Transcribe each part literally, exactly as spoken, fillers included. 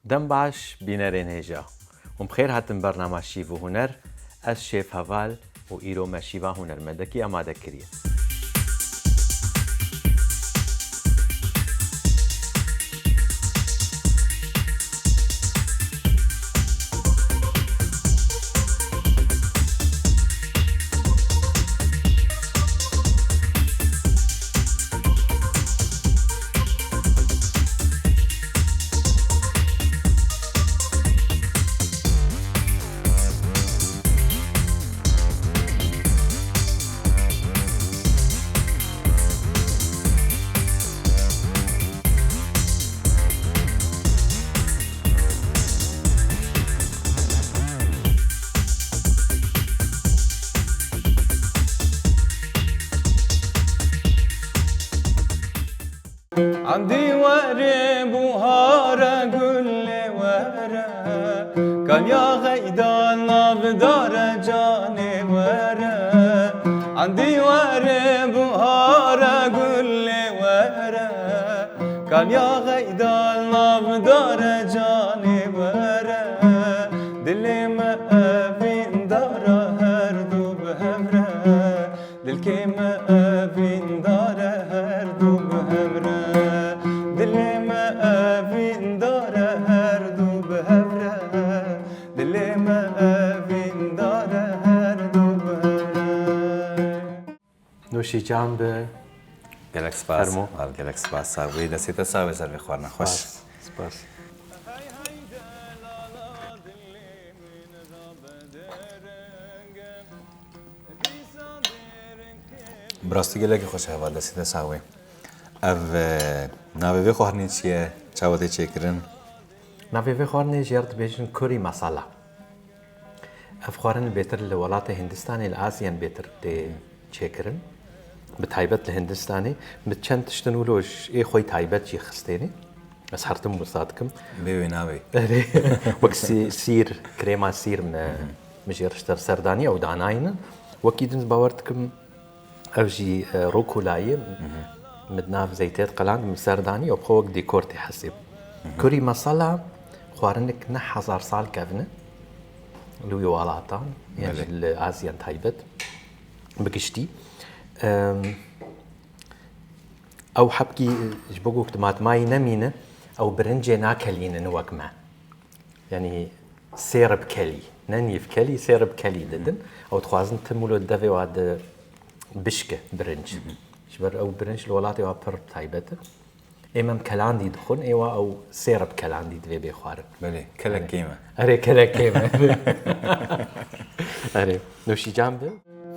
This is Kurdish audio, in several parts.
Dem baş bînerên hêja. Hûn bi xêr hatin bernama Şîv û Huner. Ez Şêf Heval û îro me şîva hunermendekî amade kiriye. Endî were buhare gulê were, kalya xeyda navdare canê were. Endî were buhare gulê were, kalya xeyda navdare canê were. Dilê me evîndare her du bi hev re. Dilkê me evîndare her du bi hev re. Dilê me evîndare her du bi hev re. Dilê me evîndare her du bi hev re. Nûşîcan bi. Gelek spas. Fermo. Al, gelek spas. Sax bî. Destê te sax be, ser vê xwarina xweş. Spas. Spas. Bi rastî gelekî xweş e, heval, destê te sax be. Ev, e, navê vê xwarinê çi ye? Çawa tê çêkirin? Navê vê xwarinê jê re dibêjin curry masala. Ev xwarin bêtir li welatê Hindistanê, li Aziyan bêtir tê çêkirin. Bi taybet li Hindistanê. Min çend tiştin wilo ji ê xwe yî taybet jî xistêne. Ez her tim wisa dikim. Bê wê navê. Erê, wek sî-, sîr, krêma sîr min, min jê rişter serdanî, ew danayînin. Wekî din bawer dikim, ev jî, e, rûkolayî, min di nav zeytê de qeland, min ser danî, ew bi xwe wek dekor tê hesib. Curry masala xwarinek ne hezar sal kevin e li wî welatan, yan jî Belê. Li Aziyan taybet bi giştî. Em, ew hebkî ji bo ku dimatmayî nemîne, ew birincê nakelînin wek me. Yanî sêr bi kelî, ne nîv kelî, sêr bi kelî didin. Ew dixwazin tim wilo devê wa de bişke birinc. Ji ber ew birinc li welatê wa pir taybet e. Ê me em kelandî dixwin, ê wa ew sêr bi kelandî divê bê xwarin. Belê, kelek kêm e. Erê, kelek kêm e. Erê, nûşîcan bi.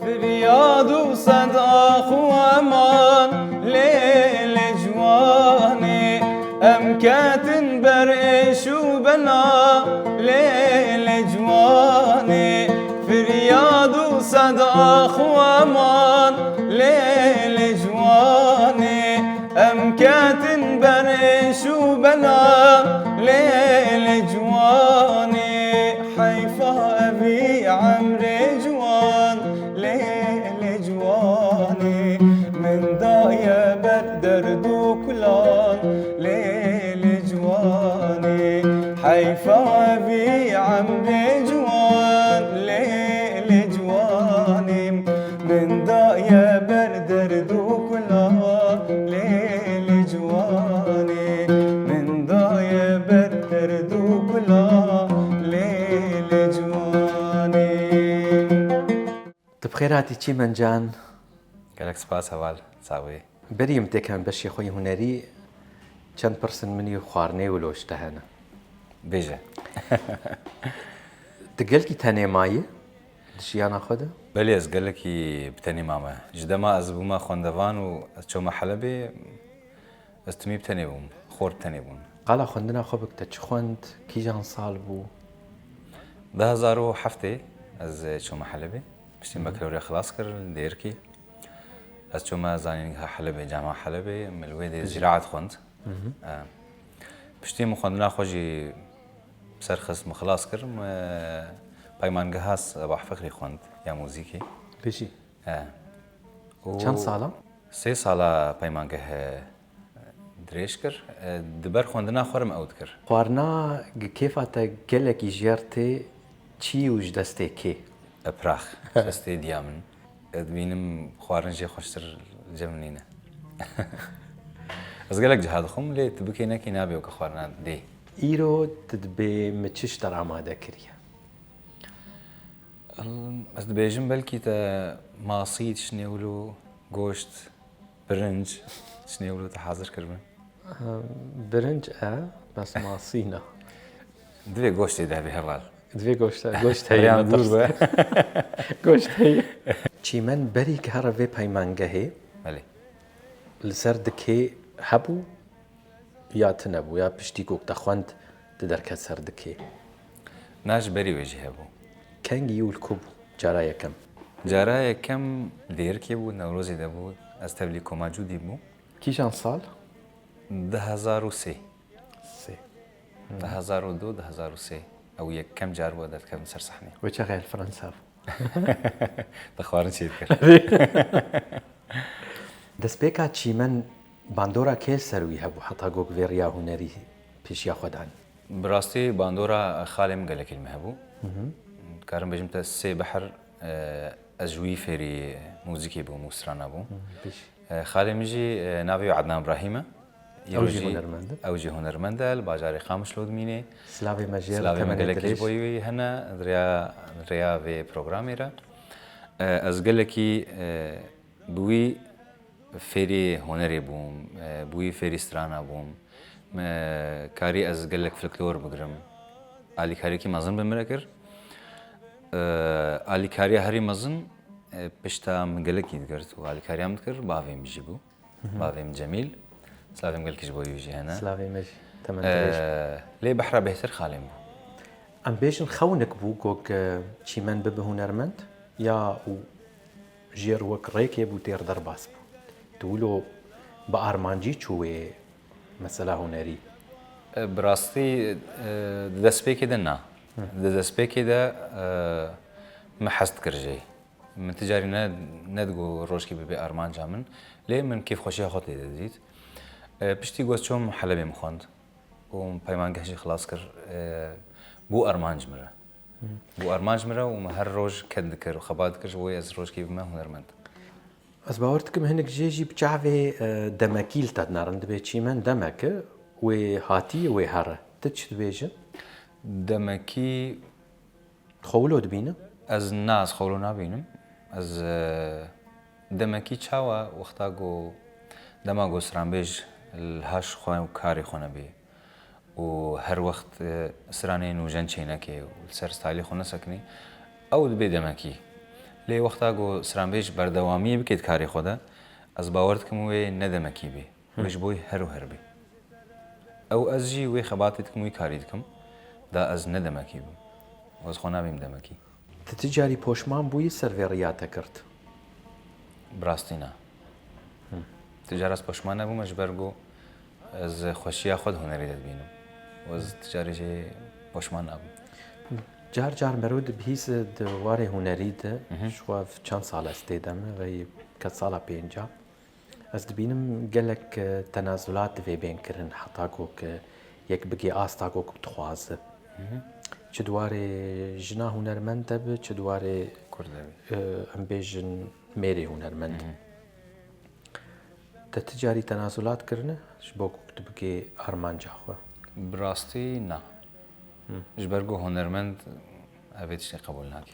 Firyad û seda xwe man lê lê ciwanê, em ketin ber êş û bela lê lê ciwanê. Firyad û seda xwe man lê lê ciwanê, em ketin ber êş û bela lê lê ciwanê. Heyfa evî emrê ciwan, lê lê ciwanê, min daye ber derd û kulan, lê lê ciwanê. Heyfa evî emrê ciwan, lê lê ciwanê, min daye ber derd û kulan, lê lê ciwanê, min daye ber derd û kulan, lê lê ciwanê. Tu bi xêr hatî Çîmencan. Gelek spas heval, sax bî. Berî em têkevin beşê xwe yê hunerî, çend pirsên min ê xwarinê wilo ji te hene. Bêje. Tu gelkî tenê mayî di jiyana xwe de? Belê, ez gelekî bi tenê mame. Ji dema ez bûme xwendevan û ez çûme Helebê, ez timî bi tenê bûm, xort tenê bûn. Qala xwendina xwe bik, te çi xwend, kîjan sal bû? Du hezar û heftê ez çûme Helebê. Piştî Hı hı. bakalorya xilas kir li Dêrikê. Ez çûme Zanîngeha Helebê, Camiya Helebê, min li wê dê Piştî. Zîraet xwend. Hı hı. E, piştî min xwendina xwe jî ser xist, min xilas kir, min peymangeha Sebah Fikrî xwend ya muzîkê. Piştî. E, û Çend sala? Sê sala peymangeh, e, dirêj kir. E, di ber xwendina xwe re min ew dikir. Xwarina gi kêfa te gelekî jêr tê çi û ji destê kê? E, pirax, ji destê diya min. E, dibînim xwarin jê xweştir li cem min nîne. Ez gelek ciha dixwim, lê tu bikê nekî nabe weke xwarina dê. Îro tu dibê min çi ji te re amade kiriye? Ez dibêjim belkî te masî, tiştê wilo, goşt, birinc, tiştê wilo te hazir kiribin. Birinc e, bes masî na. Divê goştê de be heval. Divê goşt, goşt heye, Rêyan dûr be. Goşt heye. Çîmen berî ku here vê peymangehê, belê, li ser dikê hebû ya tune bû, ya piştî ku te xwend tu derket ser dikê? Na, ji berî wê jî hebû. Kengî û li ku bû cara yekem? Cara yekem Dêrikê bû, Newrozê de bû. Ez tevlî koma Cûdî bûm. Kîjan sal? Du hezar û sê. Sê. Du hezar û du, du hezar û sê. Ew yekem car bû ez derkevim ser sehnê. Wê çaxê li Fransa bû? Te xwarin çê dikir. Destpêka Çîmen bandora kê li ser wî hebû heta ku vê riya hunerî pêşiya xwe dan? Bi rastî bandora xalê min gelekî li min hebû. Dikarim bêjim te sê behr, e, ez ji wî fêrî muzîkê bûm û strana bûm. Pêş. E, xalê min jî, e, navê wî Ednan Ibrahîm e. Ew jî hunermend e. Ew jî hunermend e, li bajarê Qamişlo dimîne. Silavê me jê re, silavê me temenê gelekî dirêj ji bo wî hene, di rêya, di rêya vê programê re. E, ez gelekî, e, bi wî fêrî hunerê bûm, e, bi wî fêrî strana bûm. Me karî ez gelek folklor bigirim. Alîkariyekî mezin bi min re kir. E, alîkariya herî mezin, e, pişta min gelekî digirt û alîkariya min dikir, bavê min jî bû. Bavê min Cemîl. Silavê min gelkî ji bo wî jî hene. Silavê me jî. Temen dirêj. E, lê behra bêhtir xalê min bû. Em bêjin xewnik bû ku Çîmen bibe hunermend ya û jêr wek rêkê bû têr derbas bû. Tu wilo bi armancî çû wê mesela hunerî? E, bi rastî, e, di destpêkê de na. Di destpêkê de, e, min hez dikir jê. Min ti carî ne, nedigot rojkê bibe armanca min, lê min kêfxweşiya xwe tê de didît. E, piştî ku ez çûm Helebê min xwend û min peymangeh jî xilas kir, e, bû armanc min re. Bû armanc min re û min her roj ked dikir û xebat dikir ji bo wê ez rojkê bime hunermend. Ez bawer dikim hinek jê jî bi çavê, e, demekî li te dinarin. Dibê Çîmen demek e, wê hatiye, wê here. Tu çi dibêjin? Demekî xwe wilo dibînin? Ez na, ez xwe wilo nabînim. Ez, e, demekî çawa wexta ku, dema ku stranbêj li haş xwe û karê xwe nebê û her wext, e, stranê nûjen çênekê û li ser stylê xwe nesekinî, ew dibê demekî. Lê wexta ku stranbêj berdewamiyê bike di karê xwe de, ez bawer dikim wê ne demekî bê. Wê ji bo wî her û her bê. Ew ez jî wê xebatê dikim, wî karî dikim. Da ez ne demekî bim. Ez xwe nabêm demekî. Tu ti carî poşman bûyî ser vê riya te kirt? Bi rastî na. Ti cara ez poşman nebûme ji ber ku ez xweşiya xwe di hunerê de dibînim. Û ez ti carî jî poşman nabim. Car car mero dibihîse di warê hunerî de, ji xwe çend sal ez tê de me, veyî ke sala pênca. Ez dibînim gelek, e, tenazulat divê bên kirin heta ku ke yek bigê asta ku ku dixwaze. Çi di warê jina hunermend de be, çi di warê, e, em bêjin mêrê hunermend. Te ti carî tenazulat kirine ji bo ku tu bigê armanca xwe? Bi rastî na. Ji ber ku hunermend evê tiştê qebûl nake.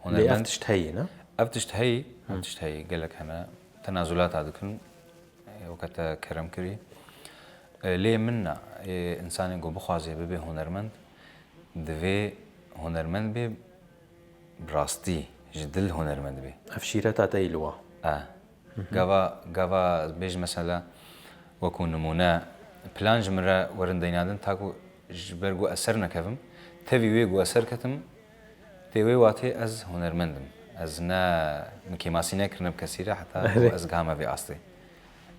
Lê ev tişt heye, ne? Ev tişt heye, ev tişt heye, gelek hene. Tenazulata dikin, e, weke te kerem kirî. E, lê min na, e, însanê ku bixwaze bibe hunermend, divê hunermend bê, bi rastî, ji dil hunermend bê. Ev şîreta te yî li wa. E. Gava, gava bêj mesela, wekû nimûne, plan ji min re werin deynadin, ta ku ji ber ku ez ser nekevim, tevî wê ku ez ser ketim, tê wê watê ez hunermend im. Ez ne, min kêmasî nekirine bi kesî re heta ku ez gihame vê astê.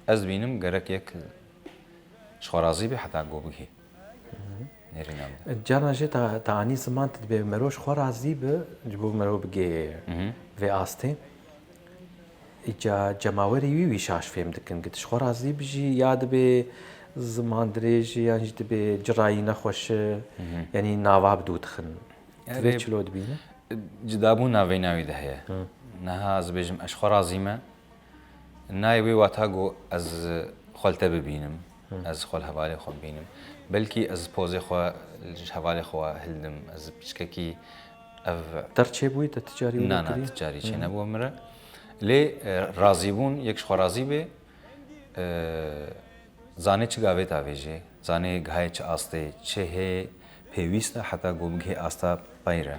Ez dibînim gerek yek ji xwe razî be heta ku bigihê. Nêrîna min de. Carna jê ta, ta anî ziman tu dibê mero ji xwe razî be, ji bo mero bigihê vê astê. Îca cemawerî wî wî şaş fêm dikin. Gid ji xwe razî bijî ya dibê Ziman dirêj e yan jî dibê cirayî nexweş e, Hı hı. yanî nava bi dû dixin. Tu vê Erê, çilo dibîne? Cidabûn naveyna wî de heye. Hı. Niha ez dibêjim ez xwe razî me. Nayê wê wata ku ez xwe li te bibînim, Hı. ez xwe li hevalê xwe bibînim. Belkî ez pozê xwe ji hevalê xwe hildim, ez piçkekî ev Te çêbûyî, te ti carî wilo Na, na, kiriye? ti carî Hı. çênebû min re. Lê, e, razîbûn, yek ji xwe razî bê, e, zanê çi gavê tavêjê, zanê gihayê çi astê, çi hê pêwîst e heta ku bigihê asta pey re.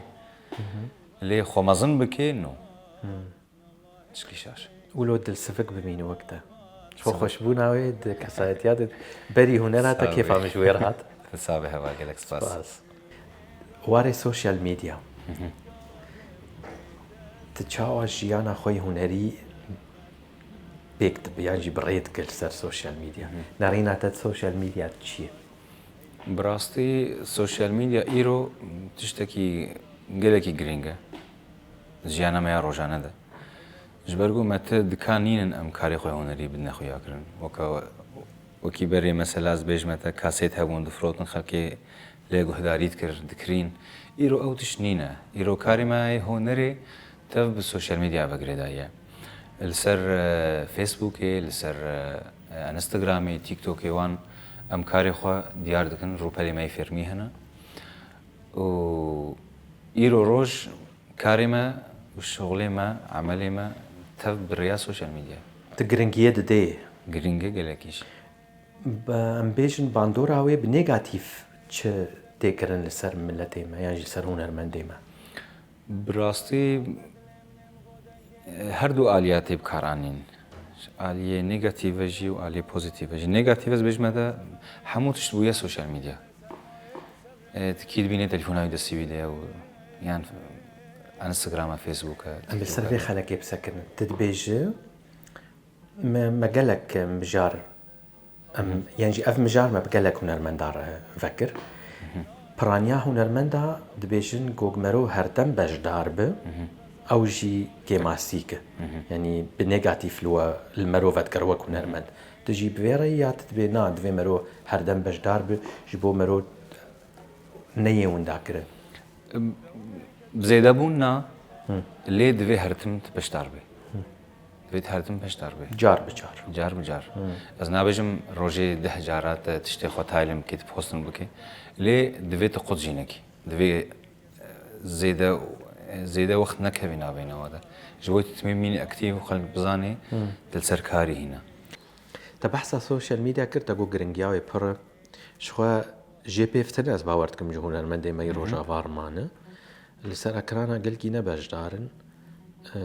Hı hı. Lê xwe mezin bikê, no. Hı. Tişkî şaş. Wilo dilsivik bimîne wek te. Ji xwe Sivik. xweşbûna wê di kesayetiya de berî hunera te Sağ ol. kêfa min ji wê re hat. Sağ ol, heval, gelek spas. Spas. Warê sosyal medya. Hı hı. Tu çawa jiyana xwe yê hunerî pêk dibe yan jî bi rê dike li ser sosyal medya? Hı hı. Nerîna te di sosyal medya çi ye? Bi rastî sosyal medya îro tiştekî gelekî girîng e. Jiyana me ya rojane de. Ji ber ku me ti dikan nînin em karê xwe hunerî bidine xuyakirin. Weke, wekî berê mesela ez bêjime te kasêt hebûn difirotin, xelkê lê guhdarî dikir, dikirîn. Îro ew tişt nîne. Îro karê me yê hunerê tev bi sosyal medya ve girêdayî ye. Li ser, e, Facebookê, li ser, e, Instagramê, TikTokê wan em karê xwe diyar dikin, rûpelê me yê fêrmî hene. Û îro roj karê me û şixulê me, emelê me tev bi rêya sosyal medyayê. Tu giringiyê didê? Giring e gelekî jî. Em bêjin bandora wê bi negatîf çi tê kirin li ser miletê me yan jî li ser hunermendê me? Bi rastî, e, her du aliya tê bi kar anîn. Aliyê negatîf e jî û aliyê pozîtîf e jî. Negatîf ez bêjime te hemû tişt bûye sosyal medya. E, tu kî dibînî telefona wî destî wî de ye û yan Instagram e, Facebook e, Em li ser TikTok e. vê xelekê bisekirin. Tu dibêji, me, me gelek mijar, em, Hı. yan jî ev mijar me bi gelek hunermenda re vekir. Hı hı. Piraniya hunermenda dibêjin ku mero herdem beşdar bi, Hı hı. ew jî kêmasîk e. Hı hı. Yanî bi negatîf li we, li mero vedikir wek hunermend. Tu jî bi vê re yî ya tu dibê na, divê mero herdem beşdar bi, ji bo mero neyê winda kirin? Zêdebûn na, Hı. lê divê her tim tu beşdar bî. Hı. Divê tu her tim beşdar bî. Car bi car. Car bi car. Hı. Ez nabêjim rojê deh cara te tiştê xwe taylin bikî, tu postin bikî. Lê divê tu qut jî nekî. Divê, e, zêde, zêde wext nekevî navêna we de. Ji bo tu timî mînî aktîf û xelk bizanê, Hı. tu li ser karî hîne. Te behsa sosyal medya kir, te got giringiya wê pir e. Ji xwe jê pêv tune ez bawer dikim ji hunermendê me yî Hı hı. Rojava re mane. Li ser ekrana gelkî ne beşdar in. Em,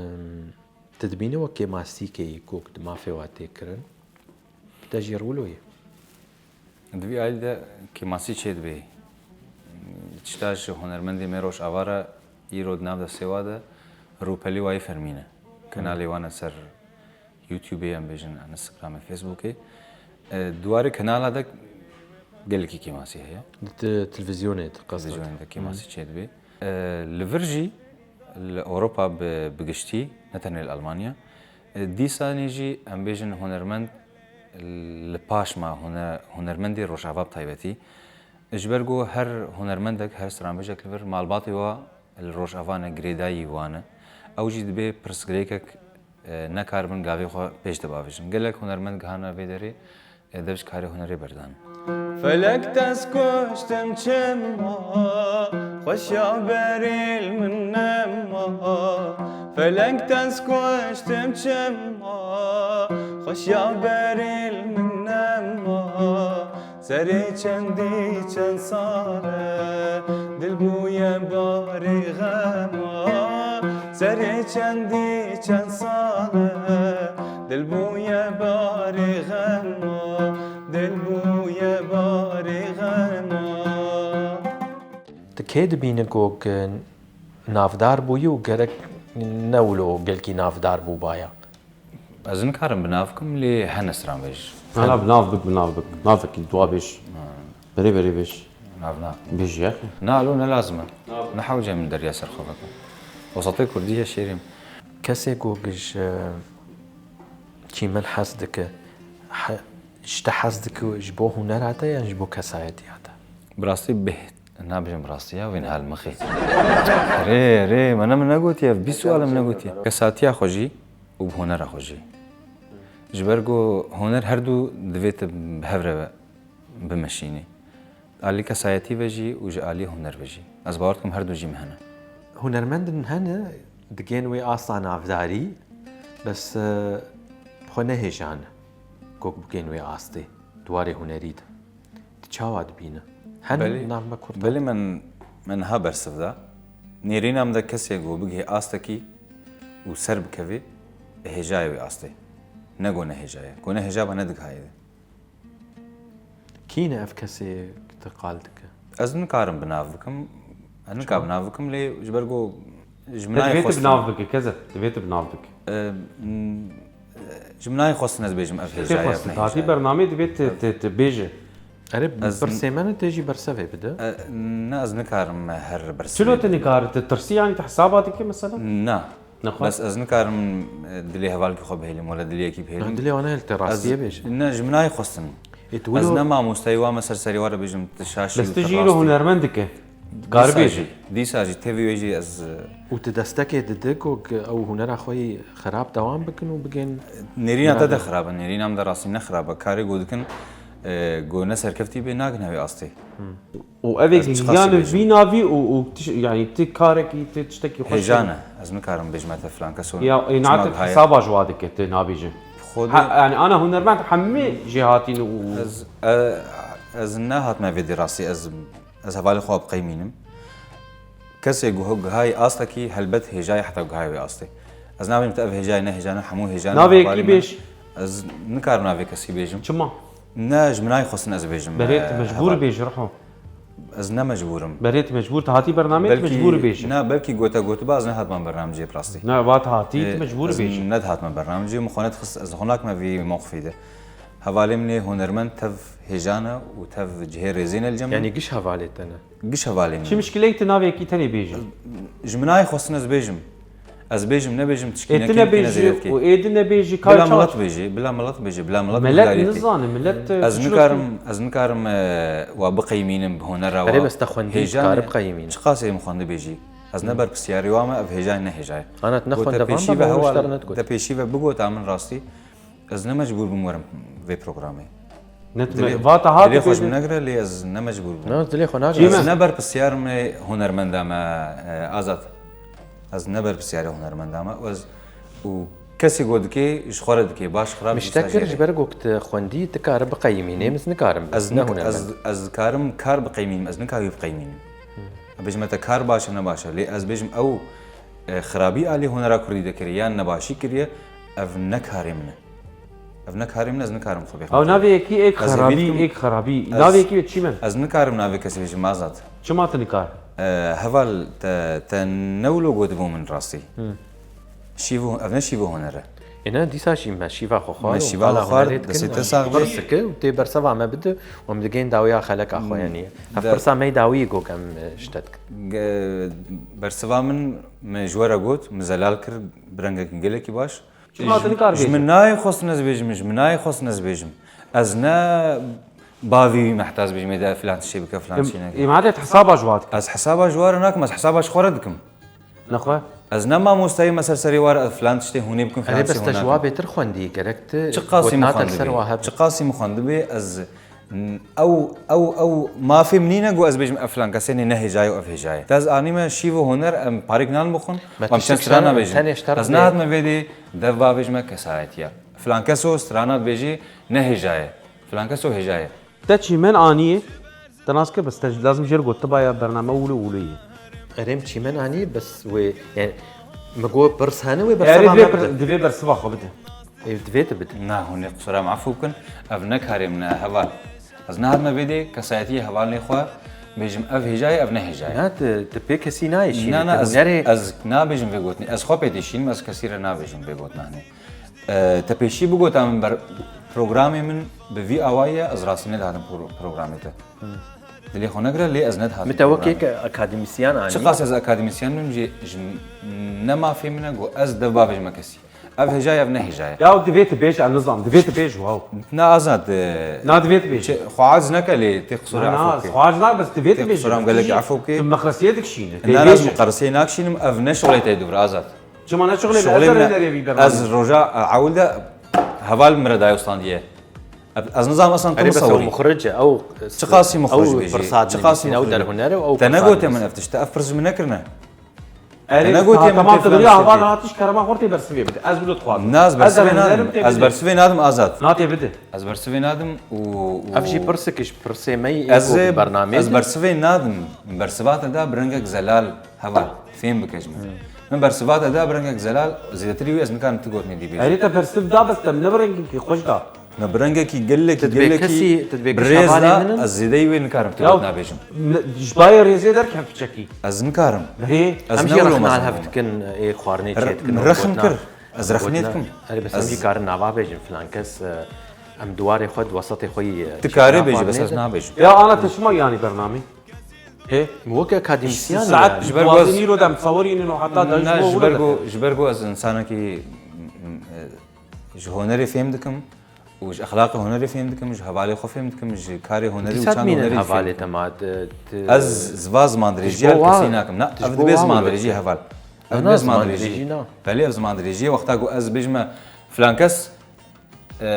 tu dibînî wek kêmasîkê yî ku di mafê we tê kirin. Te jî rûlo ye. Di vî alî de kêmasî çêdibê. Tişta ji hunermendê me Rojava re îro di nav destê wa de rûpelî wayî fermî ne. Hı. Kenalê wan e ser YouTubeê, em bêjin Instagramê, Facebookê. E, di warê kenala de gelekî kêmasî heye. Di te-, televîzyonê de qas Televîzyonê de kêmasî Hı. çêdibê. E, li vir jî, li Ewropa bi, bi giştî, ne tenê li Almanya, e, dîsanê jî em bêjin hunermend li paş ma hune-, hunermendê Rojava bi taybetî. Ji ber ku her hunermendek, her stranbêjek li vir malbatê wa li Rojava ne, girêdayî wan e. Ew jî dibê pirsgirêkek, e, nekaribin gavê xwe pêş de bavêjin. Gelek hunermend gihana vê derê, e, dev ji karê hunerê berdan. Felek te ez kuştim çima, xweşiya berî li min nema. Felek te ez kuştim çima, xweşiya berî li min nema. Serê çendî çend sal e, dil bûye barê xema. Serê çendî çend sal e, dil bûye barê xema. Dil bûye barê xema. Tu kê dibînî ku navdar bûyî û gerek ne wilo gelkî navdar bûbaya? Ez nikarim bi nav bikim, lê hene stranbêj. Hala bi nav bik, bi nav bik. Navekî dua bêj. Ha. Berê berê bêj. Nav na. Bêj ya. Na, lo ne lazim e. Ne hewce min derya ser xwe veke. Wesatê kurdî ye şêrîm. Kesê ku ji çî min hez dike, he-, Ji te hez dike ji bo hunera te yan ji bo kesayetiya te? Bi rastî bêht, nabêjim bi rastî ya, wên helmixê. Rê, rê, me ne min negotiye, ev bîst sual min negotiye. Kesatiya xwe jî û bi hunera xwe jî. Ji ber ku huner her du divê tu bi hev re bimeşînî. Alî kesayetî ve jî û ji alî huner ve jî. Ez bawer dikim her du jî me hene. Hunermendin hene, digên wê asta navdarî, bes, e, xwe nehêjane ku bigên wê astê, di warê hunerî de. Tu çawa dibîne? Hene Belê, navbe kurta? Belê min, min niha bersiv da. Nêrîna min de kesê ku bigihê astekî û ser bikevê, hêjayê wê astê. Ne ku nehêjaye. Ku nehêja be nedigihayê de. Kî ne ev kesê tu qal dike? Ez nikarim bi nav bikim. Ez nika Çima? bi nav bikim lê ji ber ku ji min Te nayê divê tu bi xwestin. nav bike, Kezef. Divê tu bi nav bike. Em, ji min nayê xwestin ez bêjim ev Tê hêjayê, ev xwestin. nehêjayê. Hatî bernamê divê tu, tu, tu bêje. Erê, Ez pirsê me ne tê jî bersevê bide. E, ne, ez nikarim her bersevê Çilo tu bide. nikari, tu tirsî yanî tu hesaba dike mesela? Na. Nexwe. Bes ez nikarim, e, dilê hevalkî xwe bihêlim, wele dilê yekî bihêlim. Na, dilê wan hel te Ez, rastiyê bêje. ne, ji min nayê xwestin. Ê, tu Ez wilo ne mamosteyî wa me ser serî wa re bêjim, tu şaşî Ez û ti tu jî îro rastî. hunermendike. Dîsa Karibêje. jî, dîsa jî, tevî wê jî ez, e, Û tu destekê dide ku g-, ew hunera xwe yî xirab dewam bikin û bigên Nêrîna te de Nade. xirab e, nêrîna min de rastî ne xirab e. Karê ku dikin, e, ku ne serkeftî bê, nagin hevê astê. Û ev ê Ez çiqasî giyan bêjim. vî navî û, û tiş-, yanî ti karekî, ti tiştekî xweş Hêjane, ez nikarim bêjime te filan kes û Ya, ê, çima nate dihaye. hesaba ji wa dike, ti nabêje. Xwedê Ha, yani ana hunermend hemî jê hatîn û Ez, e, ez nehatime vê dê rastî, ez, ez hevalê xwe biqeymînim. Kesê guh-, gihayî astekî helbet hêjayê heta gihayê wê astê. Ez nabêjim te ev hêjayê ne hêjane, hemû hêjane Navê hevalê yekî me. bêj. Ez nikarim navê kesî bêjim. Çima? Ne, ji min nayê xwestin ez bêjim, Berê e, tu mecbûr heval. bêj, Riho. Ez ne mecbûr im. Berê tu mecbûr, tu hatî bernameyê, tu Belkî, mecbûr bêj. ne, belkî gote gotiba ez nehatman bernamecê bi rastî. Ne, va tu hatî, tu E, mecbûr ez bêj. nedihatme bernamecê, min xwe nedixist, ez xwe nakime vî mewqifî de. Hevalê min ê hunermend tev hêjan e û tev cihê rêzê ne li cem min. Yanî giş hevalê te ne? Giş hevalê min. Çi mişkileyê tu navê yekî tenê bêjî? Ji min nayê xwestin ez bêjim. Ez bêjim, nebêjim, tişkî Ê tu nekê, tişkî nebêjî nezêriyet kê. û ê din nebêjî, kar Bila çawa milet çi? bêjî, bila milet bêjî, bila milet Milet guhdariyet kê. nizane, milet, e, Ez çilo nikarim, kim? ez nikarim, e, wa biqeymînim, bi hunera Erê, wa. bes te xwendî, Hêjan dikare e, biqeymîne. Çiqasê min xwendi bêjî. Ez ne berpirsiyarê wa me, ev hêjayê ne hêjayê. Ana, tu ne Gote xwendevan pêşî be ve hewa, hewar ne dikot. te pêşî ve bigota min rastî. Ez ne mecbûr bûm werim vê programê. Ne tu Dilê, me-, vata hat dilê xwe ji bêdin. min negire, lê ez ne mecbûr bûm. Na, dilê xwe nagire. Çî Ez me? ne berpirsiyar me hunermenda me, e, Azad. Ez ne berpirsiyarê hunermenda me. Ez û kesê ku dikê, ji xwe re dikê. Baş, xirab, Min ji te kir, ji ber ku tu xwendî, tu kare biqeyimînê, min nikarim. Ez Ne nik-, hunermend. ez, ez dikarim kar biqeymînim, ez nikare wî biqeymînim. Bêjime te kar baş e, ne baş e. Lê ez bêjim ew, e, xirabî alî hunera kurdî de kiriye, yan nebaşî kiriye, ev ne karê min e. Ev ne karê min e, ez nikarim xwe bêxim. Ew navê yekî êk Ez xerabî, hêvî dikim, êk xerabî. ez, Navê yekî ve çî men? ez nikarim navê kesê bêjim Azad. Çima tu nikar? E, heval te, te ne wilo gotibû min rastî. Hı. Şîv û, ev ne şîv û huner e. Ê ne, dîsa jî me şîva xwe xwar Me û şîva xwe xwar, hunerê dikin, destê te sax be. Pirsike û tê berseva me bide û em digên dawiya xeleka xwe, Hmm. yanî. Ev De- pirsa me yê dawiyê got em, e, ji te dikin. Ge-, bersiva min, min ji we re got, min zelal kir, bi rengekî gelekî baş. Çima tu nikar Ji bêjî? min nayê xwestin ez bêjim, ji min nayê xwestin ez bêjim. Ez ne bavî wî mehta ez bêjim, ê de filan tiştê bike, filan Em, tiştê neke. ê, ma de hesaba ji wa dike. Ez hesaba ji wa re nakim, ez hesaba ji xwe re dikim. Nexwe. Ez ne mamosteyê me ser serê wa re, ez filan tiştê hûnê bikim, filan Erê, tiştê bes te ji hûnê wa nakim. bêtir xwendî, gerek tu Çi qasî min gotna te li ser xwendibê? wa hebin. Çi qasî min xwendibê, ez, n-, ew, ew, ew mafê min nîne ku ez bêjim ev filan kesê nê, ne hêjayê û ev hêjayê. Te ez anîme şîv û huner, em parêk nan bixwin, Me û em tiştek çend strana şer-, bêjin. tenê ji te re Ez bê. nehatime vê dê dev bavêjime kesayetiya. Filan keso strana dibêjê ne hêjayê. Filan keso hêjayê. Te çîmen aniyê, te nas kir, bes te lazim jê re got, tu baya bername wilo wilo yî. Erê, em çîmen anî, bes wê, yani, mi got pirs hene, wê Erê, berseva divê me pir-, bide. divê bersiva xwe bide. Ê, divê tu bide. Na, hûn ê qusura min efû bikin, ev ne karê min e, heval. Ez nehatime vê dê kesayetiyê hevalê xwe bêjim, ev hêja ye, ev ne hêja ye. Na, tu, tu pê kesî nayê şînê, Na, na, tu ez, hunerê ez nabêjim vê gotinê. Ez xwe pê dê şînim, ez kesî re nabêjim vê gotinanê. E, te pêşî bigota min ber programê min bi vî awayî ye, ez rastî nedihatim pro-, programê te. Hmm. Dilê xwe negire, lê ez nedihatim Min te wekî programê. ke akademîsyen anî. Çiqas ez akademîsyen bim jî, ji ne mafê min e, got ez dev bavêjime kesî. Ev hêja ye, ev ne hêja ye. Ya divê tu bêje, ez nizam, divê tu bêje, wow. Ne Azad, e, Na divê tu bêje. çi, xwe aciz neke lê tê qisûrê Na, efû na, bikê. xwe aciz nake, bes divê tu Tê bêje. qisûra em gelek Tu jî efû bikê. Tu meqresiyê dikişîne. Tê Na, ez bêje. muqerisiyê nakişînim, ev ne şixulê te dûr, Azad. Çima ne şixulê me? Şixulê Ez min, nerê vî bernamê. ez roja ewil de heval min re daye standiye. Ez nizam esan Erê, bes ew muxric e, ew Çiqasî muxric ew bêjî, pirsa çiqasî dinivîsîne, ew muxric derhûner e, ew bêjî. Te pirsa negote min dinivîsîne. ev tişt, ev pirs ji min nekirine. Erê, Te negotiye min heval tê filan tiştê. Hava hatiş kerema xwe tê bersivê bide. Ez wilo dixwazim. Na, ez bersivê nadim. Ez bersivê nadim Azad. Na tê bide. Ez bersivê nadim û, û Ev jî pirsek ji pirsê me yî Ez, êko bernamê ez de. bersivê nadim. Bersiva te da bi rengek zelal heval. Fêm bike ji min. Min bersiva te da bi rengek zelal, zêdetirî wî ez nikarim ti gotinê dî bêjim. Erê te bersiv da bes te ne bi rengekî xweş da. Me bi rengekî gelekî, Tu dibê gelekî kesî, tu dibê bi rêz da, ez zêdeyî wê nikarim ti gotina bêjim. Ne, ji bayê rêzê derkev piçekî. Ez nikarim. Erê. Ez Em ne jî wilo rexna mezin hev bûm. dikin, ê xwarinê çê dikin, Min rexn kir. Ez rexnê dikim. Erê, bes em jî karin nava bêjin, filan kes, e, em di warê xwe, di wesatê xwe yî, e, Tu karê bêjî, bes ez nabêjim. Ya ana te çima yanî bernamê? Ê? Weke akademîsyen Saet yani. Ji ber duwazdeh goz- nîro dem sawirînin û heta da Na, ji ji bo ber wilo go, dike. ji ber go ez insanekî, m, m, e, ji hunerê fêm dikim û ji exlaqê hunerê fêm dikim, ji hevalê xwe fêm dikim, ji karê hunerî û Dîsa çand dimînin hunerî fêm hevalê dikim. te ma, te, te, Ez ziva zimandirêjiya li kesî nakim. Na, ev dibê zimandirêjî heval. Ev dibê zimandirêjî. Belê ev zimandirêjî ye. Wexta ku ez bêjime filan kes, e,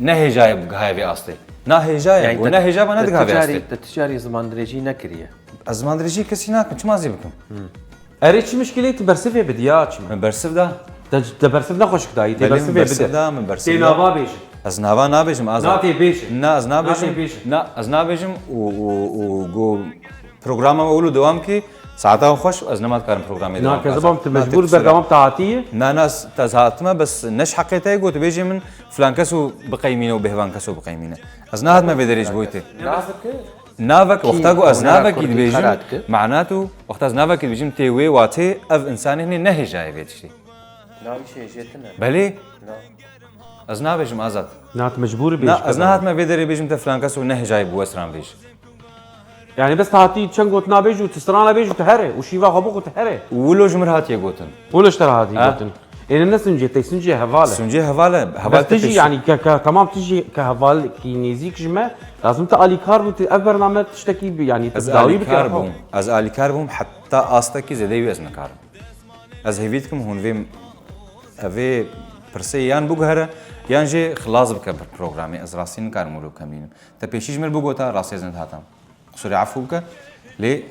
ne hêja ye bigihayê vê astê. Na hêja ye. Yani û te, ne hêja be ne te digihayê vê ticarî, astê. Te ticarî zimandirêjî nekiriye. Ez zimandirêjî kesî nakim. Çima zî bikim? Erê çi mişkilê tu bersivê bidî ya çi me? Min bersiv da. Te, te bersiv ne xweşik dayî, tê Belê min bersivê bide. bersiv da, min bersiv Tê da. nava bêje. Ez nava nabêjim, Azad. Na tê bêje. Na, ez Na nabêjim. tê bêje. Na, ez nabêjim û, û, û go programa me wilo dewam kî, saeta xweş, ez nema dikarim programê Na, dewam kezebam, tu mecbûr berdewam te hatî yî? Na, na, ez, te ez hatime, bes ne ji heqê te ye, got, bêjê min filan keso biqeymîne û bêhvan keso biqeymîne. Ez nehatime vê derê ji bo te. Navek wexta ku ez navekî dibêjim, mena tu, wexta ez navekî dibêjim tê wê watê ev insanê hinê ne hêjayê vê tiştê. Navî şêjê tine. Belê. Na. Ez nabêjim Azad. Na, tu mecbûr bêjî. Na, ez nehatime vê derê bêjim te filan kes û ne hêjayê bi wesran bêj. Yani bes te hatî çend got nabêj û tu strana bêj û tu here û şîva xwe bixwe tu here. Wilo ji min hatiye gotin. Wilo ji te re hatiye Ha? gotin. Êne ne sincê te, sincê heval e. Sincê heval e, heval Bes te tu jî pêşî. yani ke, ke, tamam tu jî ke hevalkî nêzîk ji me, lazim tu alîkar bû, tu ev bername tiştekî bi, yani tu Ez dawî bike alîkar heval. bûm. Ez alîkar bûm, heta astekî zêdeyî wê ez nikarim. Ez hêvî dikim hûn vê, evê pirsê yan biguhere, yan jî xilas bike bi programê. Ez rastî nikarim wilo kemînim. Te pêşî ji min bigota, rastî ez nedihata. Qusûrê efû bike. Lê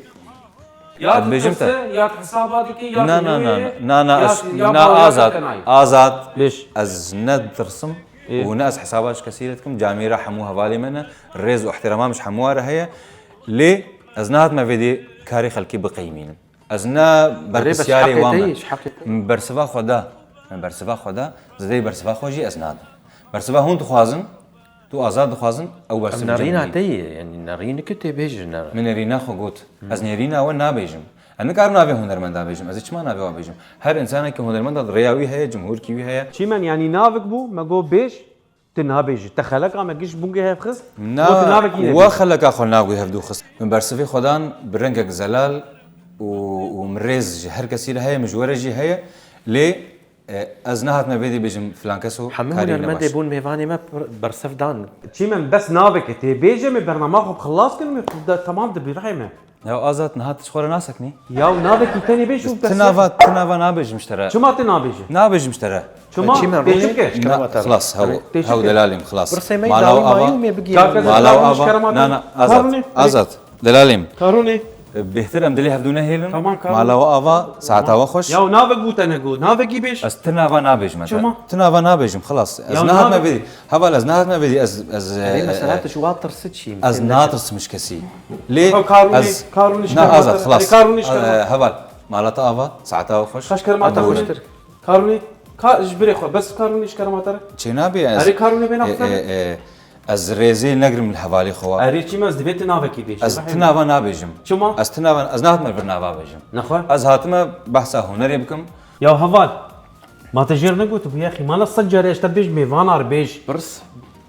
Ya ez tu dibêjim te. tirse, ya tu hesaba dikî, ya Na, tu na, na, nûyê, na, na, na, ya ez, tu, ya na, bawer Azad, te nayê. Azad, Lêş. ez ne ditirsim Ê. û ne ez hesaba ji kesî re dikim. Camîra hemû hevalê me ne, rêz û ihtiramam ji hemû re heye. Lê ez nehatime vê dê karê xelkî biqeymînim. Ez ne Erê, bes berpirsiyarê heqê wan te me. yê, ji heqê te yê. Min bersiva xwe da. Min bersiva xwe da. Zêdeyî bersiva xwe jî ez nadim. Bersiva hûn dixwazin, tu Azad dixwazin, ew bersiv Em nerîna cem te yê, yani nerîneke tê bêjin, ne- Min nêrîna xwe got. Ez nêrîna we nabêjim. Ez nikarim navê hunermenda bêjim. Ez ê çima navê wan bêjim? Her insanekî hunermenda rêya wî heye, cumhûrkî wî heye. Çîmen, yani navik bû, me got bêj, tu nabêjî. Te xeleka me giş bûngê hev xist, Na, got tu navekî we nebêjî. xeleka xwe nagû hevdû xist. Min bersivê xwe dan bi rengek zelal û, û min rêz ji her kesî re heye, min ji we re jî heye. Lê, e, ez nehatime vê dê bêjim filan kes û Hemû karî hunermendê nebaş. bûn mêvanê me pir-, bersiv dan. Çîmen bes navekê tê bêje me bernama xwe bi xilas kirin me, da-, temam dibî rihê me. Ya Azad, niha tu ji xwe re naseknî? Ya navekî tenê bêj û Ti nava, ti nava nabêjim ji te re. Çima tu nabêjî? Nabêjim ji te re. Çima? Çîmen Tê çi rûnê bike? ji kerema te re. Xilas, hew, Tê çi hew bike? delalîm, xilas. Pirsê me Mala û dawî ava, mayî û me bigî na, na, mala û ava, na, na, Azad, Azad, delalîm. Karûnê. Bêhtir em dilê hevdû nehêlin. Tamam, Karûnê. Mala û ava, saeta we xweş. Ya navek bû te nego, navekî bêj. Ez ti nava nabêjim, ez Çima? ti nava nabêjim, xilas. Ez Ya nehatime navek- vê, heval ez nehatime vê, ez, ez, Erê, e, mesela e, tu ji wan tirsi çî? Ez natirsim ji kesî. Lê Karûnê, ez, Karûnê ji na, kerema Azad, te. xilas. Erê, Karûnê ji kerema E, te. heval, mala te ava, saeta we xweş. Xweş kerema te Bû- xweştir. Karûnê, ka, ji birê xwe, bes Karûnê ji kerema te re. Çê nabê ez, Erê, Karûnê bê e, nafte e, e, ez rêzê negrim li hevalê xwe wa. Erê, çî me ez divê tu navekî bêjî. Ez Rehîm. ti nava nabêjim. Çima? Ez ti nava, ez nehatime vir nava bêjim. Nexwe? Ez hatime behsa hunerê bikim. Ya heval, ma te jêr negotibû, ya xîmana sed carê ez te bêj mêvana re bêj. Pirs,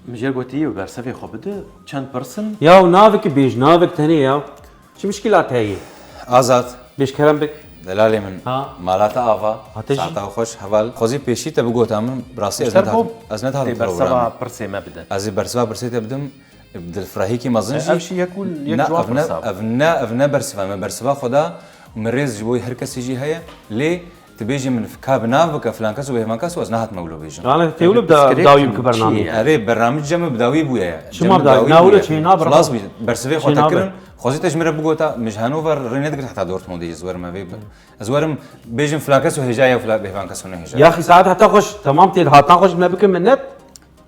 min jêr gotî, bersevê xwe bide, çend pirs in? Ya navekî bêj, navek tenê ya. Çi mişkîlat heye? Azad. Bêj kerem bik. Delalê min, Ha. Mala te ava, Hate jî. Saeta xweş, heval. Xwezî pêşî te bigota min, bi rastî ez Ji ber nedihatim, bo ez nedihatim tê bersiva programê. Pirsê me bide. Ez ê bersiva pirsê te bidim, bi dilfirahîkî mezin jî. Ev jî yek û yek Na, ji wan ev ne, pirsa. Ev ne, ev ne bersiva me, bersiva xwe da û min rêz ji bo her kesî jî heye. Lê tu bêjî min ka bi nav bike filan kes û bêvan kes û ez nehatime wilo bêjim. Yani tê wilo bi da- dawî bike bernameyê. Erê, bernamij cem bi dawî bûye. Çima bi dawî? Na wilo çênabe. Xilas bî, bersivê xwe Çênabe. Tekirin. Xwezî te ji min re bigota, min ji Hanover rê nedigir heta Dortmundê ji wer me vê. Ez werim bêjim filan kes û hêja ye û filan bêvan kes û ne hêja. Yaxî saet heta xweş, temam tê, li hatna xweş me bikin minet.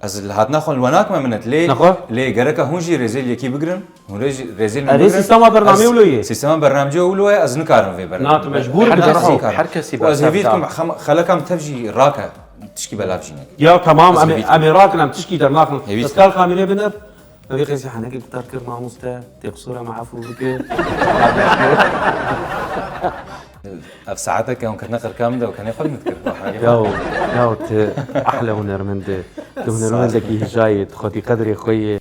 Ez li hatna xwe li we nakime minet, lê, Nexwe. Lê gereka hûn jî rêzê li yekî bigirin. Hûn rê jî rêzê li min Erê bigirin. Sîstema bernameyê Ez- wilo ye. Sîstema bernamcî wilo ye, ez nikarim vê bernamê. Na, tu mecbûr Her bidin. kes Her nikarim. Her kesî Û ez bersev hêvî da. Dikim xem- xeleka min tev jî rake, tişkî belav jî neke. Ya tamam, Ez em ê hêvî em ê rakin, em tişkî dernaxin. Hêvî Ez kar kamîrê biner. Ev ê qêsî henekî gutar kir mamoste. Tê qisûra me efû bike. Ev saeteke hûn ketine qirka min de û kenê xwe min dikir. Ya, ya, tu ehle hunermend e. Tu hunermendekî hêja yî, tu xwedî qedrê xwe yê.